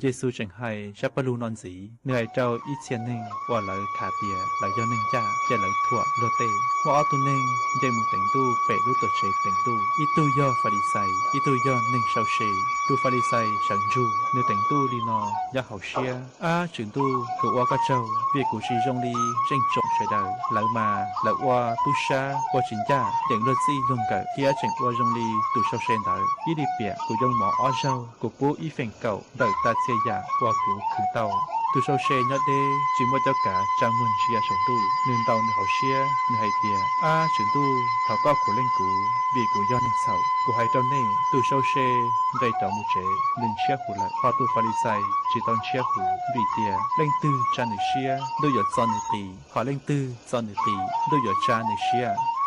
Yes Xus tseem hais zaj paj lug no ntxiv, nws hais rau ib txhia neeg uas lawv khav tias lawv yog neeg ncaj ces lawv thuam luag tej. Muaj ob tug neeg nce mus teev Ntuj pem lub tuam tsev teev Ntuj, ib tug yog Fas Lis Xais, ib tug yog neeg sau se. Tus Fas Lis Xais sawv ntsug, nws teev Ntuj li no nyob hauv siab: Ab Tswv Ntuj, kuv ua koj tsaug vim kuv tsis zoo li zeej tsoom sawv daws. Lawv mas lawv ua tub sab ua tsis ncaj, yeem luag txij luag nkawm thiab tseem ua zoo li tus sau se ntawd. Ib lim piam kuv yoo mov ob zaug, kuv pub ib feem kaum ntawm tas txhia yam uas kuv khwv tau. Tus sau se nyob deb tsis muaj cuab kav tsa muag ntsia saum ntuj, nws ntaus nws hauv siab, nws hais tias: Ab Tswv Ntuj, thov koj khuv leej kuv vim kuv yog neeg txhaum. Kuv hais rau nej, tus sau se nqes rov mus tsev, nws ntshiab huv lawm, ho tus Fas Lis Xais tsis tau ntshiab huv, vim tias leej twg tsa nws siab, Ntuj yuav txo nws qis, ho leej twg txo nws qis, Ntuj yuav tsa nws siab.